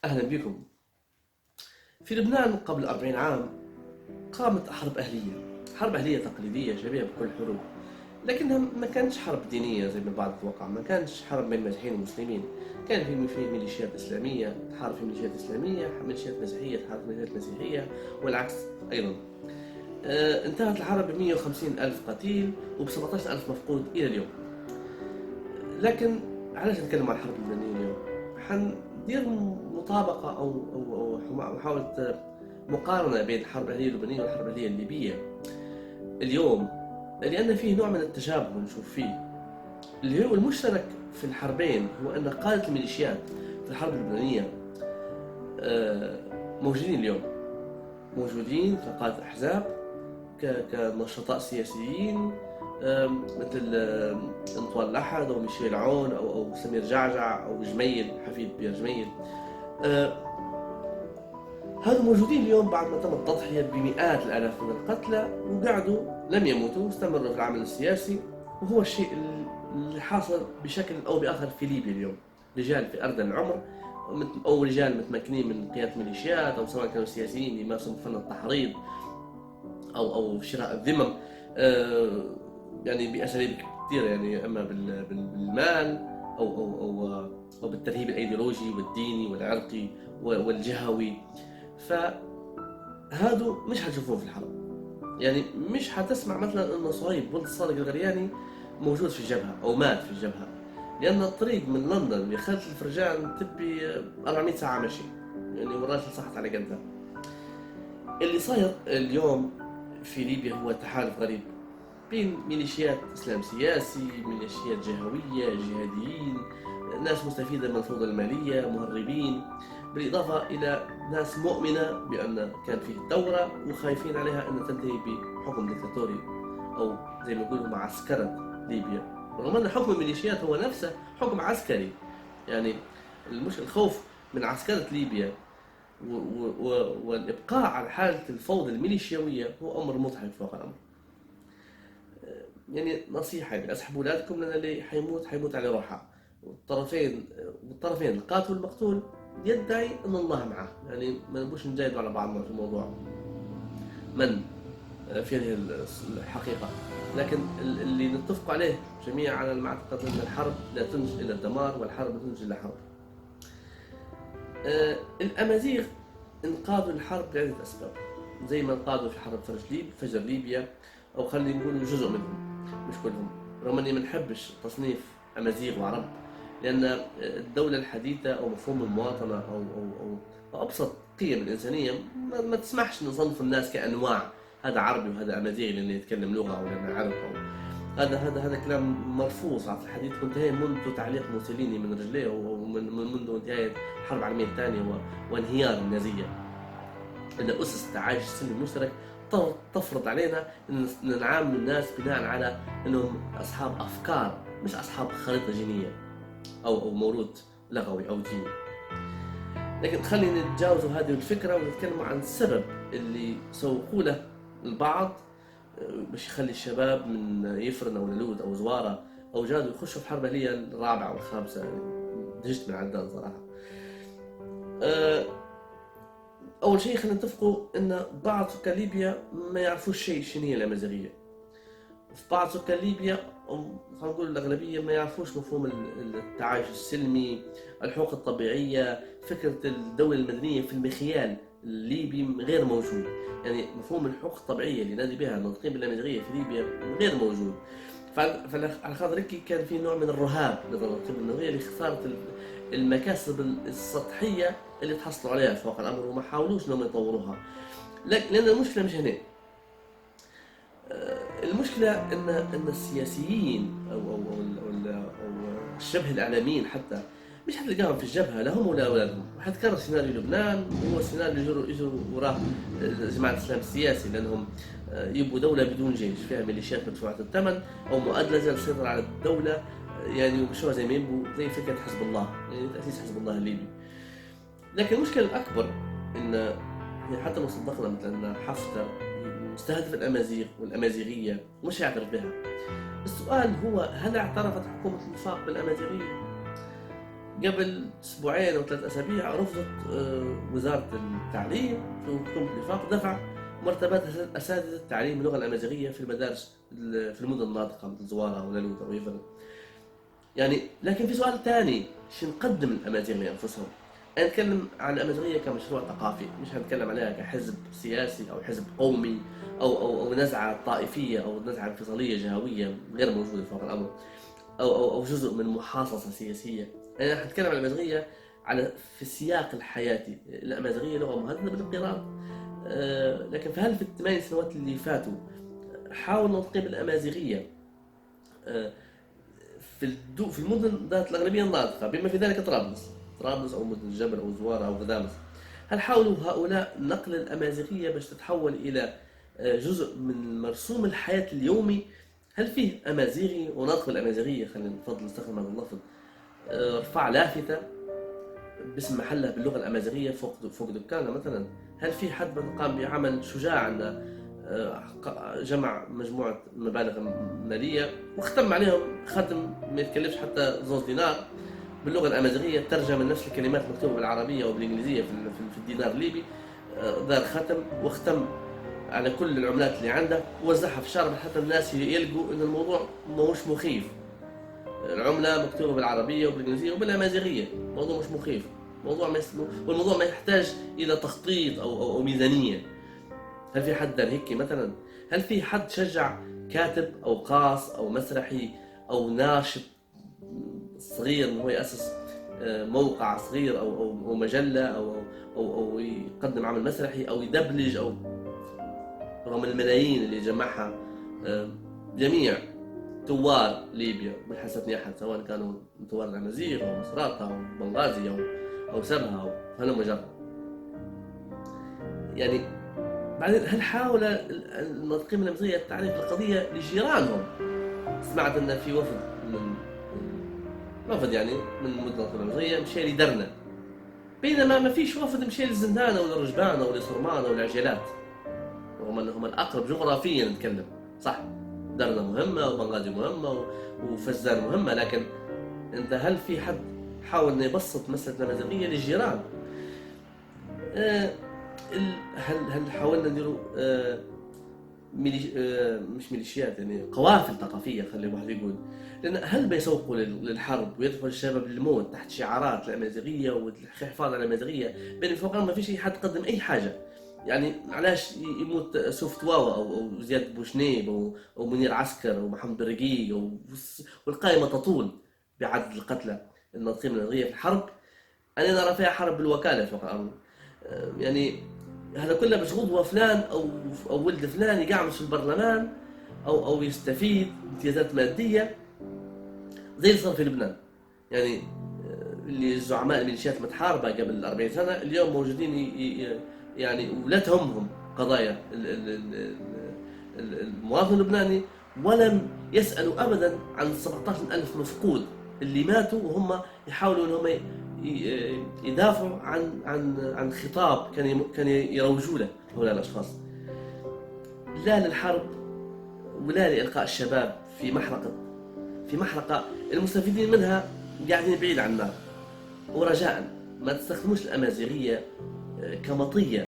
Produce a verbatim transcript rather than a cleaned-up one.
أهلًا بكم. في لبنان قبل أربعين عام قامت حرب أهلية، حرب أهلية تقليدية شبيهة بكل الحروب، لكنها ما كانتش حرب دينية زي ما البعض يتوقع، ما كانتش حرب بين مسيحيين ومسلمين، كان في، في ميليشيات إسلامية تحارب في ميليشيات إسلامية، ميليشيات مسيحية تحارب في ميليشيات مسيحية، والعكس أيضًا. آه، انتهت الحرب ب مية وخمسين ألف قتيل وب سبعتاش ألف مفقود إلى اليوم. لكن علاش نتكلم عن الحرب اللبنانية اليوم؟ حندير مطابقة أو، أو، أو حما-، محاولة مقارنة بين الحرب الأهلية اللبنانية والحرب الأهلية الليبية اليوم، لأن فيه نوع من التشابه نشوف فيه. اللي هو المشترك في الحربين هو أن قادة الميليشيات في الحرب اللبنانية، آه، موجودين اليوم، موجودين كقادة أحزاب، ك-، كنشطاء سياسيين، آم، مثل، آم، أنطوان الأحد أو ميشيل عون أو، أو سمير جعجع أو جميل، حفيد بيير جميل. آه، هذو موجودين اليوم بعد ما تم التضحية بمئات الآلاف من القتلى، وقعدوا، لم يموتوا، استمروا في العمل السياسي. وهو الشيء ال-، اللي حاصل بشكل أو بآخر في ليبيا اليوم. رجال في أرذل العمر، مت-، أو رجال متمكنين من قيادة ميليشيات، أو سواء كانوا سياسيين يمارسوا فن التحريض أو، أو شراء الذمم، آه، يعني بأساليب كثيرة، يعني إما بال-، بال-، بالمال أو، أو، أو، أو بالترهيب الأيديولوجي والديني والعرقي و-، والجهوي. فهادو مش حتشوفوه في الحرب، يعني مش حتسمع مثلًا إنه صهيب بن الصادق الغرياني موجود في الجبهة أو مات في الجبهة، لأن الطريق من لندن لخالد الفرجان تبي أربعمية ساعة مشي، يعني مرات صحت على قدها. اللي صاير اليوم في ليبيا هو تحالف غريب بين ميليشيات إسلام سياسي، ميليشيات جهوية، جهاديين، ناس مستفيدة من الفوضى المالية، مهربين، بالإضافة إلى ناس مؤمنة بأن كان فيه ثورة وخايفين عليها أن تنتهي بحكم دكتاتوري أو زي ما يقولوا معسكرة ليبيا، رغم أن حكم الميليشيات هو نفسه حكم عسكري. يعني المش-، الخوف من عسكرة ليبيا و-، و-، و-، والإبقاء على حالة الفوضى الميليشياوية هو أمر مضحك فوق الأمر. يعني نصيحة، يعني، اسحبوا ولادكم، لأن اللي حيموت، حيموت على روحه. والطرفين، والطرفين، القاتل والمقتول، يدعي أن الله معه. يعني، ما نبوش نجايدوا على بعضنا في الموضوع من، آه، في هذه ال-، الحقيقة. لكن ال-، اللي نتفق عليه جميعًا، أنا ما أعتقد أن الحرب لا تنتج إلا الدمار، والحرب لا تنتج إلا حرب. آه، الأمازيغ انقادوا الحرب لعدة أسباب، زي ما انقادوا في حرب فجر ليب-، فجر ليبيا، أو خلينا نقول جزء منهم، مش كلهم، رغم إني ما نحبش تصنيف أمازيغ وعرب، لأن الدولة الحديثة أو مفهوم المواطنة أو، أو، أو، أو أبسط قيم الإنسانية ما، ما تسمحش نصنف الناس كأنواع، هذا عربي وهذا أمازيغي لأنه يتكلم لغة أو لأنه عرب أو هذا، هذا، هذا كلام مرفوض. عرف الحديث منتهي منذ تعليق موسوليني من رجليه ومن، من، منذ انتهاء الحرب العالمية الثانية و-، وانهيار النازية. إن أسس التعايش السلمي المشترك تفرض علينا إن نعامل الناس بناء على إنهم أصحاب أفكار، مش أصحاب خريطة جينية أو، أو موروث لغوي أو ديني. لكن خلينا نتجاوزوا هذه الفكرة ونتكلموا عن السبب اللي سوقوا له البعض، آه، باش يخلي الشباب من يفرن أو لود أو زوارة أو جادو يخشوا في حرب أهلية الرابعة والخامسة. يعني، دهشت من عدان صراحة. آه، أول شيء خلينا نتفقوا إن بعض سكان ليبيا ما يعرفوش شيء شنو هي الأمازيغية. في بعض سكان ليبيا، أم، خلينا نقول الأغلبية، ما يعرفوش مفهوم ال-، ال-، التعايش السلمي، الحقوق الطبيعية، فكرة الدولة المدنية في المخيال الليبي غير موجود. يعني مفهوم الحقوق الطبيعية اللي نادي بها الناطقين بالأمازيغية في ليبيا غير موجود. فعلى، فعلى خاطر هيك كان في نوع من الرهاب لدى الناطقين بالأمازيغية لخسارة ال-، المكاسب ال-، السطحية اللي تحصلوا عليها في واقع الأمر، وما حاولوش إنهم يطوروها. لك-، لأن المشكلة مش هنا. آه، المشكلة إن، إن السياسيين أو، أو، أو، أو، أو الشبه الإعلاميين حتى مش حتلقاهم في الجبهة، لا هم ولا أولادهم. حيتكرر سيناريو لبنان، وهو سيناريو يجروا، يجروا وراه، آه، جماعة الإسلام السياسي، لأنهم، آه، يبوا دولة بدون جيش، فيها ميليشيات مدفوعة الثمن أو مؤدلجة للسيطرة على الدولة، آه، يعني يمشوها زي ما يبوا، زي فكرة حزب الله، يعني تأسيس حزب الله الليبي. لكن المشكلة الأكبر إن، يعني، حتى لو صدقنا مثلًا إن حفتر مستهدف الأمازيغ والأمازيغية، مش يعترف بها. السؤال هو، هل اعترفت حكومة الوفاق بالأمازيغية؟ قبل أسبوعين أو ثلاث أسابيع رفضت، آه، وزارة التعليم في حكومة الوفاق دفع مرتبات أس-، أساتذة التعليم اللغة الأمازيغية في المدارس ال-، في المدن الناطقة مثل زوارة ونالوت أو يفرن. يعني، لكن في سؤال تاني، شو نقدم الأمازيغ لأنفسهم؟ أنا نتكلم عن الأمازيغية كمشروع ثقافي، مش هنتكلم عليها كحزب سياسي أو حزب قومي أو، أو، أو نزعة طائفية أو نزعة انفصالية جهوية غير موجودة فوق الأمر، أو، أو، أو جزء من محاصصة سياسية. أنا هتكلم عن الأمازيغية على، في السياق الحياتي. الأمازيغية لغة مهذبة بالقراءة، آه، لكن فهل في الثماني سنوات اللي فاتوا حاولوا نطقين بالأمازيغية، آه، في الدو-، في المدن ذات الأغلبية الناطقة، بما في ذلك طرابلس، طرابلس أو مدن الجبل أو زوارة أو غدامس؟ هل حاولوا هؤلاء نقل الأمازيغية باش تتحول إلى، آه، جزء من مرسوم الحياة اليومي؟ هل فيه أمازيغي وناطق بالأمازيغية، خلينا نفضل نستخدم هذا اللفظ، آه، رفع لافتة باسم محله باللغة الأمازيغية فوق، فوق دكانه مثلًا؟ هل في حد مثلًا قام بعمل شجاع أن، آه، ق-، جمع مجموعة مبالغ مالية واختم عليهم ختم ما يتكلفش حتى زوز دينار باللغة الأمازيغية، ترجم نفس الكلمات المكتوبة بالعربية وبالإنجليزية في ال-، في ال-، في الدينار الليبي، آه، دار ختم واختم على كل العملات اللي عنده ووزعها في الشارع حتى الناس يلقوا إن الموضوع ماهوش مخيف. العملة مكتوبة بالعربية وبالإنجليزية وبالأمازيغية، موضوع مش مخيف، موضوع ما يس-، والموضوع ما يحتاج إلى تخطيط أو، أو، أو ميزانية. هل في حد دار هيك مثلًا؟ هل في حد شجع كاتب أو قاص أو مسرحي أو ناشط صغير إن هو يأسس، آه، موقع صغير أو، أو، أو مجلة أو، أو، أو يقدم عمل مسرحي أو يدبلج أو، رغم الملايين اللي جمعها، آه، جميع ثوار ليبيا من حسب أحد، سواء كانوا ثوار الأمازيغ أو مصراتة أو بنغازي أو، أو سبها أو هلم جرا. يعني، بعدين، هل حاول ال-، الناطقين بالأمازيغية التعريف القضية لجيرانهم؟ سمعت إن في وفد من، من، وفد يعني من مدن الأمازيغية مشى لدرنة، بينما ما فيش وفد مشى للزندانة ولا رجبانة ولا صرمانة ولا عجيلات، رغم إنهم الأقرب جغرافيًا نتكلم، صح؟ درنة مهمة وبنغازي مهمة و-، وفزان مهمة، لكن أنت هل في حد حاول إنه يبسط مسألة الأمازيغية للجيران؟ آه، ال-، هل، هل حاولنا نديروا، آه، ميليش-، آه، مش ميليشيات، يعني قوافل ثقافية، خلي الواحد يقول. لأن هل بيسوقوا لل-، للحرب ويدفعوا الشباب للموت تحت شعارات الأمازيغية والحفاظ على الأمازيغية، بين الفقراء ما فيش أي حد قدم أي حاجة؟ يعني، علاش ي-، يموت سوفت واوا أو، أو زياد بوشنيب أو، أو منير عسكر أو محمد برقيق أو، والس-، والقائمة تطول بعدد القتلى الناطقين بالأمازيغية في الحرب؟ أنا نرى فيها حرب بالوكالة فوق الأرض. آه، يعني، هذا كله باش غدوة فلان أو، أو ولد فلان يقعمز في البرلمان أو، أو يستفيد امتيازات مادية زي اللي صار في لبنان. يعني، آه، اللي الزعماء الميليشيات متحاربة قبل أربعين سنة اليوم موجودين ي-، ي-، ي-، يعني، ولا تهمهم قضايا ال-، ال-، ال-، ال-، ال-، المواطن اللبناني، ولم يسألوا أبدًا عن سبعتاشر ألف مفقود اللي ماتوا، وهم يحاولوا إن هم ي-، ي-، يدافعوا عن، عن، عن خطاب كان يم-، كان يروجوا له هؤلاء الأشخاص. لا للحرب ولا لإلقاء الشباب في محرقة، في محرقة المستفيدين منها قاعدين بعيد عن النار. ورجاءً، ما تستخدموش الأمازيغية، آه، كمطية